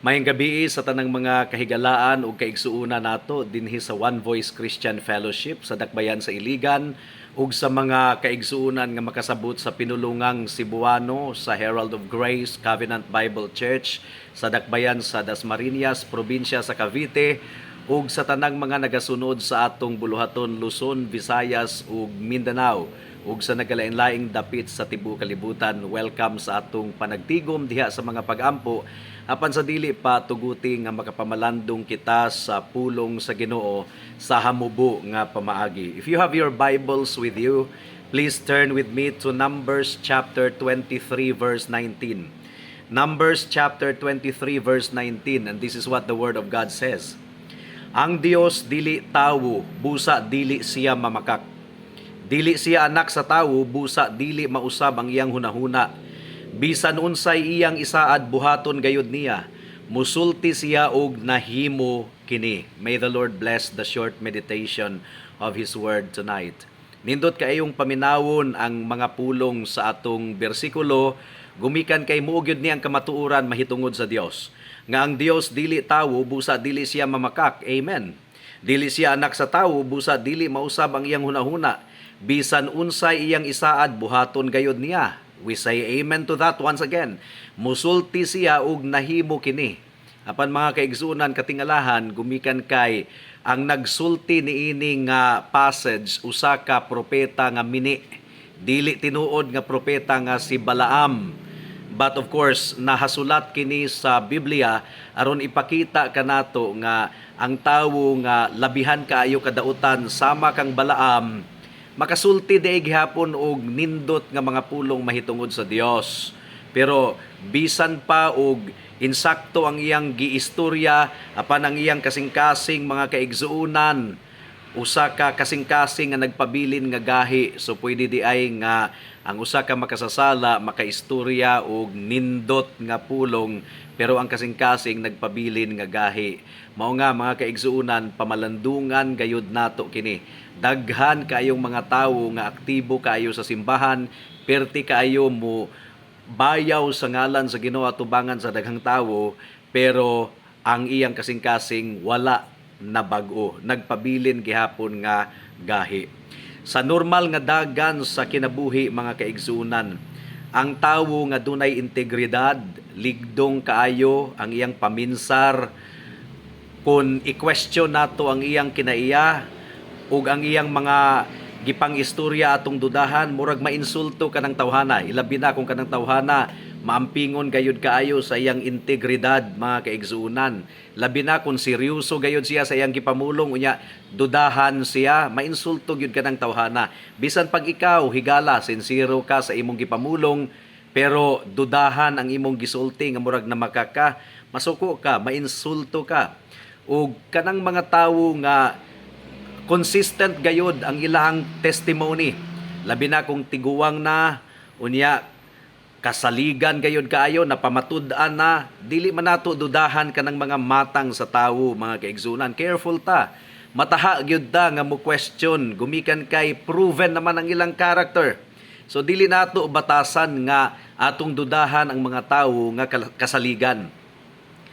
Maayong gabii sa tanang mga kahigalaan ug kaigsuonan nato dinhi sa One Voice Christian Fellowship sa Dakbayan sa Iligan ug sa mga kaigsuonan nga makasabot sa pinulungang Cebuano sa Herald of Grace Covenant Bible Church sa Dakbayan sa Dasmariñas, probinsya sa Cavite, ug sa tanang mga nagasunod sa atong buluhaton Luzon, Visayas ug Mindanao ug sa nagkalain-laing dapit sa tibuok kalibutan. Welcome sa atong panagtigom diha sa mga pagampo. Apan sa dili pa, tuguti nga makapamalandong kita sa pulong sa Ginoo sa hamubo nga pamaagi. If you have your Bibles with you, please turn with me to Numbers chapter 23 verse 19. Numbers chapter 23 verse 19, and this is what the word of God says. "Ang Dios dili tawo, busa dili siya mamakak. Dili siya anak sa tawo, busa dili mausab ang iyang hunahuna. Bisan unsay iyang isaad, buhaton gayud niya. Musulti siya og nahimo kini." May the Lord bless the short meditation of His word tonight. Nindot kaayong paminawon ang mga pulong sa atong bersikulo, gumikan kay mao gyud ni ang kamatuoran mahitungod sa Dios. Nga ang Dios dili tawo, busa dili siya mamakak. Amen. Dili siya anak sa tawo, busa dili mausab ang iyang hunahuna. Bisan unsay iyang isaad, buhaton gayud niya. We say amen to that once again. Musulti siya og nahimo kini. Apan mga kaigsuonan, katingalahan, gumikan kay ang nagsulti niini nga passage usa ka propeta nga mini. Dili tinuod nga propeta nga si Balaam. But of course, nahasulat kini sa Biblia aron ipakita kanato nga ang tawo nga labihan kaayo kadautan sama kang Balaam makasulti diay gihapon og nindot nga mga pulong mahitungod sa Dios. Pero bisan pa og insakto ang iyang giistorya, apan ang iyang kasing-kasing, mga kaigsuonan, usa ka kasing-kasing nga nagpabilin nga gahi. So pwede diay nga ang usa ka makasasala makaistorya og nindot nga pulong, pero ang kasing-kasing nagpabilin nga gahi. Mao nga, mga kaigsuonan, pamalandungan gayud nato kini. Daghan kaayong mga tawo nga aktibo kaayo sa simbahan, perti kaayo mo bayaw sa ngalan sa Ginoo atubangan sa daghang tawo, pero ang iyang kasing-kasing wala na bag-o, nagpabilin gihapon nga gahi. Sa normal nga dagan sa kinabuhi, mga kaigsuonan, ang tawo nga dunay integridad, ligdong kaayo ang iyang paminsar, kung i-question nato ang iyang kinaiya ug ang iyang mga gipang-istorya atong dudahan, murag mainsulto kanang tawhana, ilabi na kung kanang tawhana maampingon gayud kaayo sa iyang integridad, mga kaigsuonan. Labi na kung seryoso gayud siya sa iyang gipamulong, unya dudahan siya, mainsulto gyud kanang tawhana. Bisan pag ikaw, higala, sinsero ka sa imong gipamulong, pero dudahan ang imong gisulti nga murag namakaka, masuko ka, mainsulto ka. Ug kanang mga tawo nga consistent gayud ang ilang testimony, labi na kung tiguwang na, unya kasaligan gayud kaayo, napamatud-an na, dili man nato dudahan kanang mga matang sa tawo, mga kaigsuonan. Careful ta, mataha gyud ta nga mo question, gumikan kay proven naman ang ilang character. So dili nato batasan nga atong dudahan ang mga tawo nga kasaligan.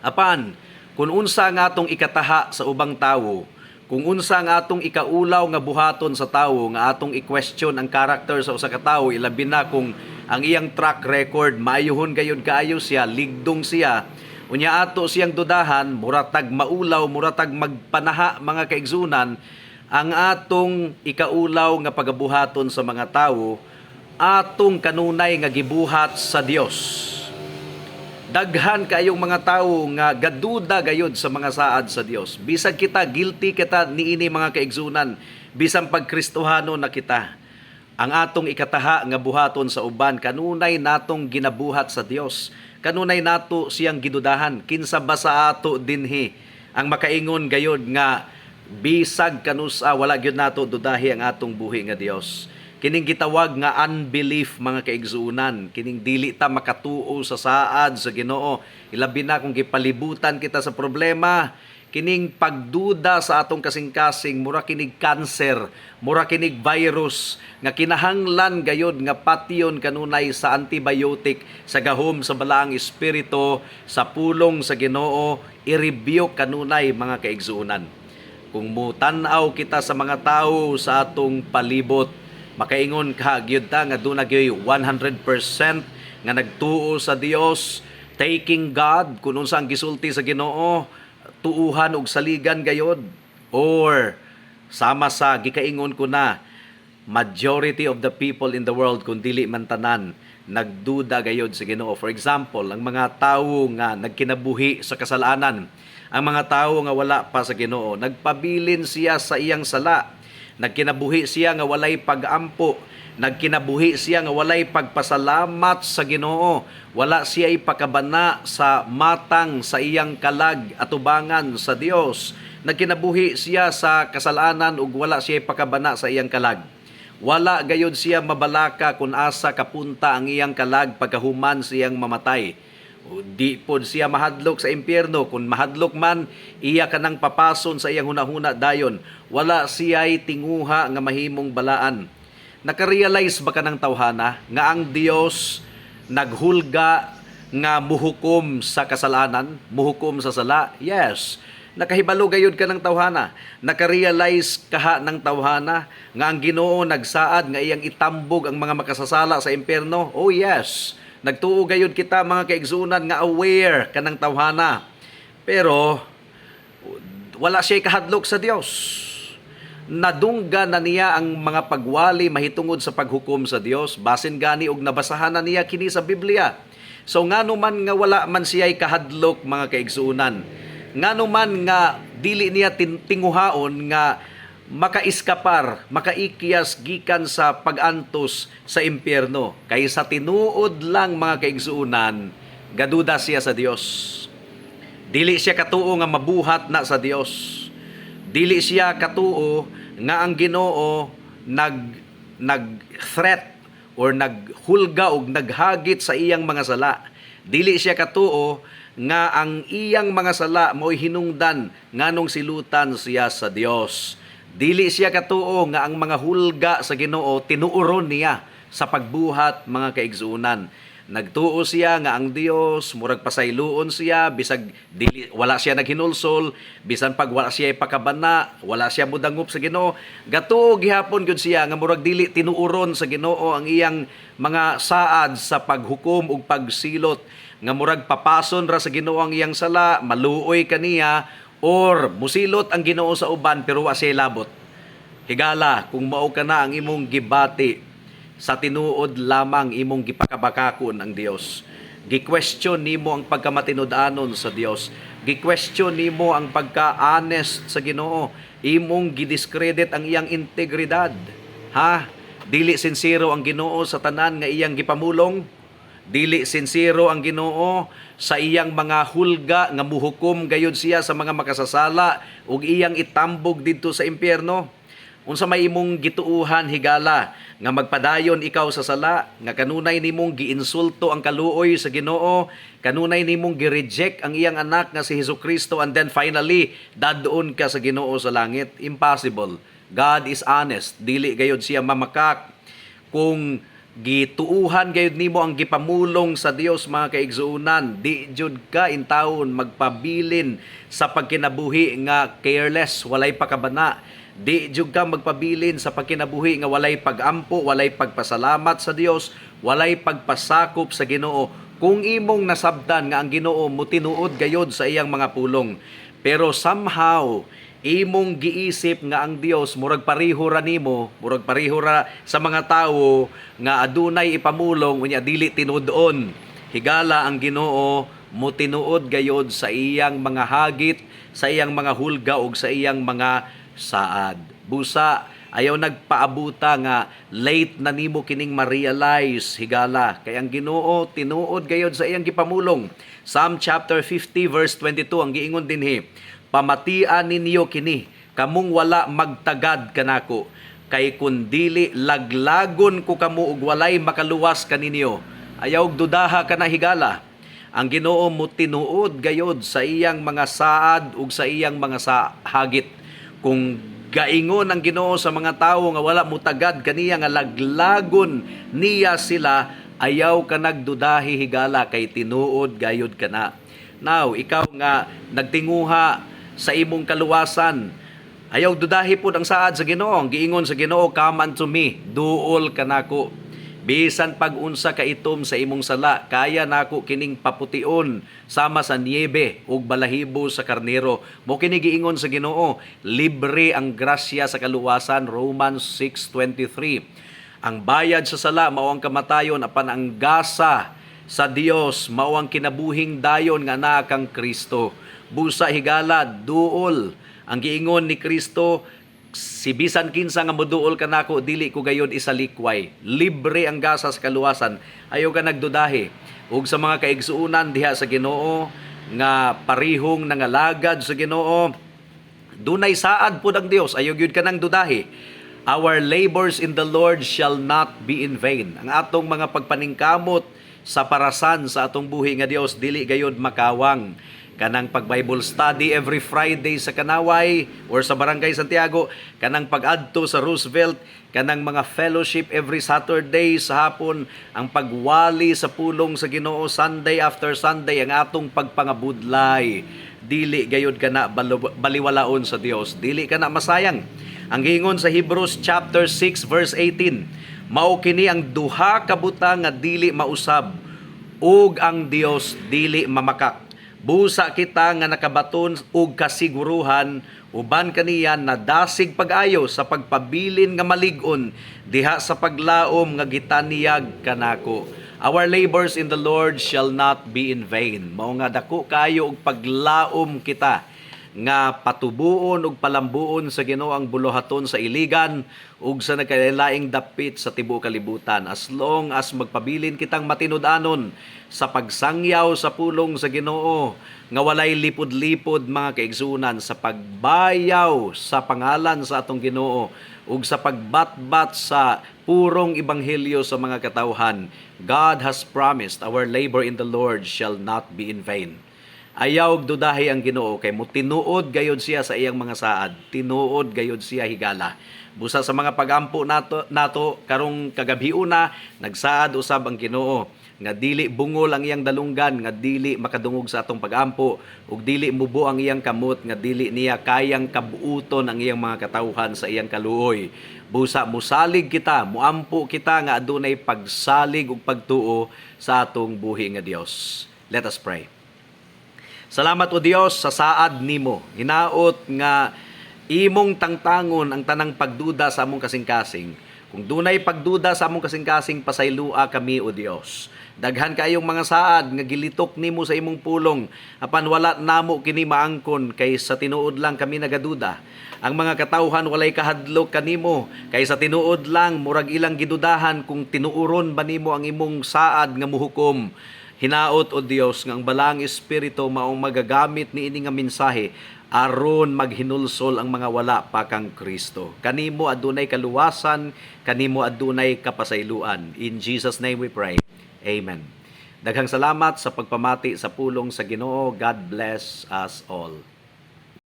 Apan kung unsa nga atong ikataha sa ubang tawo, kung unsa nga atong ikaulaw nga buhaton sa tawo nga atong i-question ang character sa usa ka tawo, ilabi na kung ang iyang track record maayuhon gayud kaayo siya, ligdong siya, unya ato siyang dudahan, muratag maulaw, muratag magpanaha, mga kaigsuonan. Ang atong ikaulaw nga pagabuhaton sa mga tawo, atong kanunay nga gibuhat sa Dios. Daghan kaayong mga tawo nga gaduda gayud sa mga saad sa Dios. Bisag kita, guilty kita niini, mga kaigsuonan, bisan pag Kristohano na kita. Ang atong ikataha nga buhaton sa uban, kanunay natong ginabuhat sa Dios. Kanunay nato siyang gidudahan. Kinsa ba sa ato dinhi ang makaingon gayud nga bisag kanusa wala gyud nato dudahi ang atong buhi nga Dios? Kining gitawag nga unbelief, mga kaigsuonan, kining dili ta makatuo sa saad sa Ginoo, ilabi na kung gipalibutan kita sa problema, Kining pagduda sa atong kasing-kasing, mura kinig cancer, mura kinig virus nga kinahanglan gayod nga patyon kanunay sa antibiotic sa gahom sa Balaang Espiritu, sa pulong sa Ginoo, i-rebuke kanunay, mga kaigsuonan. Kung mutan-aw kita sa mga tawo sa atong palibot, makaingon ka gyud ta nga duna gyoy 100% nga nagtuo sa Dios, taking God kung unsa ang gisulti sa Ginoo, tuuhan og saligan gayod, or sama sa gikaingon ko na majority of the people in the world, kung dili man tanan, nagduda gayod sa Ginoo? For example, ang mga tawo nga nagkinabuhi sa kasalanan, ang mga tawo nga wala pa sa Ginoo, nagpabilin siya sa iyang sala, nagkinabuhi siya nga walay pagampo, nagkinabuhi siya nga walay pagpasalamat sa Ginoo, wala siya ipakabana sa matang sa iyang kalag atubangan sa Dios. Nagkinabuhi siya sa kasalanan ug wala siya ipakabana sa iyang kalag. Wala gayod siya mabalaka kung asa kapunta ang iyang kalag pagkahuman siyang mamatay. O, di pod siya mahadlok sa impyerno. Kung mahadlok man, iya kanang papason sa iyang hunahuna dayon. Wala siya'y tinguha nga mahimong balaan. Nakarealize ba ka ng tawhana nga ang Dios naghulga nga muhukom sa kasalanan, muhukom sa sala? Yes. Nakahibalo gayud ka ng tawhana. Nakarealize kaha ng tawhana nga ang Ginoo nagsaad nga iyang itambog ang mga makasasala sa impyerno? Oh yes. Nagtuo gayud kita, mga kaigsuonan, nga aware ka ng tawhana. Pero wala siya kahadlok sa Dios. Nadunggan na niya ang mga pagwali mahitungod sa paghukom sa Dios, basin gani og nabasahan na niya kini sa Biblia. So ngano man nga wala man siya kahadlok, mga kaigsuonan? Ngano man nga dili niya tinguhaon nga makaiskapar, makaikyas gikan sa pagantos sa impyerno? Kay sa tinuod lang, mga kaigsuonan, gaduda siya sa Dios. Dili siya katuo nga mabuhat na sa Dios. Dili siya katuo nga ang Ginoo nag nag threat or naghulga og naghagit sa iyang mga sala. Dili siya katuo nga ang iyang mga sala mo'y hinungdan nganong silutan siya sa Dios. Dili siya katuo nga ang mga hulga sa Ginoo tinuoron niya sa pagbuhat, mga kaigsuonan. Nagtuo siya nga ang Dios murag pasayloon siya bisag dili, wala siya naghinulsol, bisan pag wala siya ipakabana, wala siya mudangop sa Ginoo. Gatuo gihapon gyud siya nga murag dili tinuoron sa Ginoo ang iyang mga saad sa paghukom ug pagsilot, nga murag papason ra sa Ginoo ang iyang sala, maluoy kaniya, or musilot ang Ginoo sa uban pero wa siya labot. Higala, kung mao ka na ang imong gibati, sa tinuod lamang imong gipakabakakon ang Dios. Gi-question nimo ang pagkamatinud-anon sa Dios. Gi-question nimo ang pagka-honest sa Ginoo. Imong gidiscredit ang iyang integridad. Ha? Dili sinsero ang Ginoo sa tanan nga iyang gipamulong. Dili sinsero ang Ginoo sa iyang mga hulga nga muhukom gayud siya sa mga makasasala ug iyang itambog didto sa impyerno. Unsa may imong gituuhan, higala, nga magpadayon ikaw sa sala, nga kanunay nimong giinsulto ang kaluoy sa Ginoo, kanunay nimong gi-reject ang iyang anak nga si Hesukristo, and then finally dadon ka sa Ginoo sa langit? Impossible. God is honest. Dili gayud siya mamakak. Kung gituuhan gayud nimo ang gipamulong sa Dios, mga kaigsuonan, di jud ka intawon magpabilin sa pagkinabuhi nga careless, walay pakabana. Di jud ka magpabilin sa pagkinabuhi nga walay pagampo, walay pagpasalamat sa Dios, walay pagpasakop sa Ginoo. Kung imong nasabtan nga ang Ginoo mutinuod gayod sa iyang mga pulong, pero somehow imong giisip nga ang Dios murag pareho ra nimo, murag pareho ra sa mga tawo nga adunay ipamulong unya dili tinuod-on. Higala, ang Ginoo mutinuod gayod sa iyang mga hagit, sa iyang mga hulga ug sa iyang mga saad. Busa ayaw nagpaabuta nga late na nimo kining ma-realize, higala, kay ang Ginoo tinuod gayod sa iyang gipamulong. Psalm chapter 50 verse 22, ang giingon dinhi, "Pamatian ninyo kini, kamong wala magtagad kanako, kay kun dili, laglagon ko kamo ug walay makaluwas kaninyo." Ayaw og dudaha kana, higala. Ang Ginoo mo tinuod gayod sa iyang mga saad ug sa iyang mga sahagit. Kung gaingon ang Ginoo sa mga tawo nga wala mutagad kaniya nga laglagon niya sila, ayaw ka nagdudahi, higala, kay tinuod gayod kana. Now, ikaw nga nagtinguha sa imong kaluwasan, ayaw dudahi pud ang saad sa Ginoo. Ang giingon sa Ginoo, "Come unto me," duol kanako. Bisan pag unsa ka itom sa imong sala, kaya nako kining papution sama sa niebe ug balahibo sa karnero. Mao kini giingon sa Ginoo, libre ang grasya sa kaluwasan, Romans 6:23. Ang bayad sa sala mao ang kamatayon, apan ang gasa sa Dios mao ang kinabuhing dayon nga naa kang Kristo. Busa, higala, duol. Ang giingon ni Kristo, si bisan kinsa nga moduol kanako, dili ko gayod isalikway. Libre ang gasa sa kaluwasan. Ayaw ka nagdudahi. Ug sa mga kaigsuonan diha sa Ginoo nga parihong nangalagad sa Ginoo, dunay saad pud ang Dios. Ayaw gyud ka nang dudahi. Our labors in the Lord shall not be in vain. Ang atong mga pagpaningkamot sa parasan sa atong buhi nga Dios dili gayod makawang. Kanang pag Bible study every Friday sa Kanaway or sa Barangay Santiago, kanang pag-adto sa Roosevelt, kanang mga fellowship every Saturday sa hapon, ang pagwali sa pulong sa Ginoo Sunday after Sunday, ang atong pagpangabudlay, dili gayod kana baliwalaon sa Dios, dili kana masayang. Ang giingon sa Hebrews chapter 6 verse 18, mao kini ang duha ka butang nga dili mausab ug ang Dios dili mamakak. Busa kita nga nakabaton og kasiguruhan uban kaniya, nadasig pag-ayo sa pagpabilin nga malig-on diha sa paglaom nga gitaniyag kanako. Our labors in the Lord shall not be in vain. Mao nga dako kayo og paglaom kita nga patubuon ug palambuon sa Ginoo ang buluhaton sa Iligan ug sa nagkalaing dapit sa tibuok kalibutan, as long as magpabilin kitang matinud-anon sa pagsangyaw sa pulong sa Ginoo nga walay lipod-lipod, mga kaigsunan, sa pagbayaw sa pangalan sa atong Ginoo ug sa pagbatbat sa purong ebanghelyo sa mga katawhan. God has promised our labor in the Lord shall not be in vain. Ayaw og dudahi ang Ginoo kay motinuod gayod siya sa iyang mga saad. Tinuod gayod siya, higala. Busa sa mga pagampo nato karong kagabhiuna, nagsaad usab ang Ginoo nga dili bungol ang iyang dalunggan nga dili makadungog sa atong pagampo ug dili mubo ang iyang kamot nga dili niya kayang kabuuton ang iyang mga katawhan sa iyang kaluoy. Busa musalig kita, muampo kita nga adunay pagsalig ug pagtuo sa atong buhi nga Dios. Let us pray. Salamat, O Dios, sa saad nimo. Hinaot nga imong tangtangon ang tanang pagduda sa among kasing-kasing. Kung dunay pagduda sa among kasing-kasing, pasaylua kami, O Dios. Daghan kayong mga saad nga gilitok nimo sa imong pulong, apan wala namo kini maangkon kay sa tinuod lang kami nagaduda. Ang mga katawhan walay kahadlok kanimo kay sa tinuod lang murag ilang gidudahan kung tinuoron ba nimo ang imong saad nga muhukom. Hinaot, O Dios, nga ang Balaang Espiritu maong magagamit niini nga mensahe aron maghinulsol ang mga wala pa kang Kristo. Kanimo adunay kaluwasan, kanimo adunay kapasayloan. In Jesus' name we pray. Amen. Daghang salamat sa pagpamati sa pulong sa Ginoo. God bless us all.